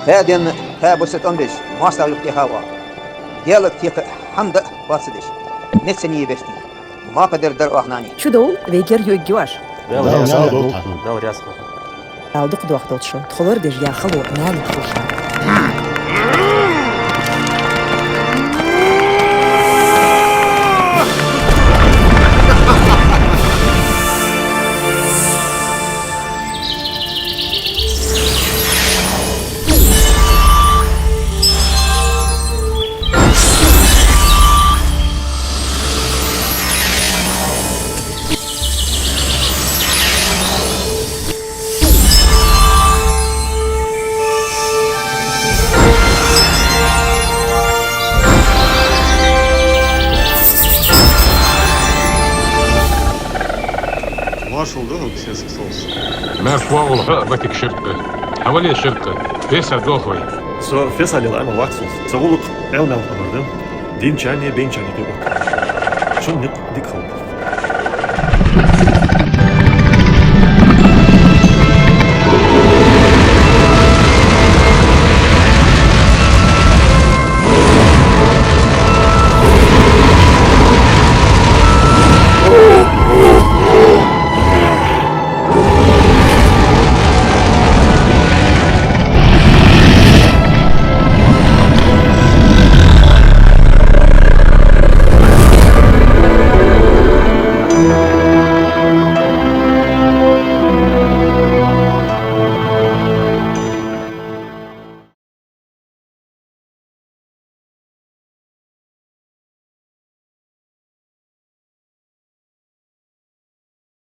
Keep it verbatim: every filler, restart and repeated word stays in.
Даь денна, хьа бусалба тӀом беш, моастагӀа юхатеха оаха. Даьлага текха хӀама даа хьоаца деш, меца нийя беш дий. Мапа дар дар оаха, нани. Чудовла, вай герга юӀигйий оаш. Дала раьза хилва. Дала раьза хилва. Дала дукха дохадолда шо, тхо лорадеш я хало нанега хилда шоана. Маршал да хьога, Сесаг Соус. Мара вагӀалва хьо а ватига ширкъа. Хьавале ширкъа, феса дохой. Со феса лела Ӏамал вац сона. Са гӀулакх Ӏилманал хабар да. Дийначарнеи бейначарнеи тӀа отта. Шун никъ дика хилба.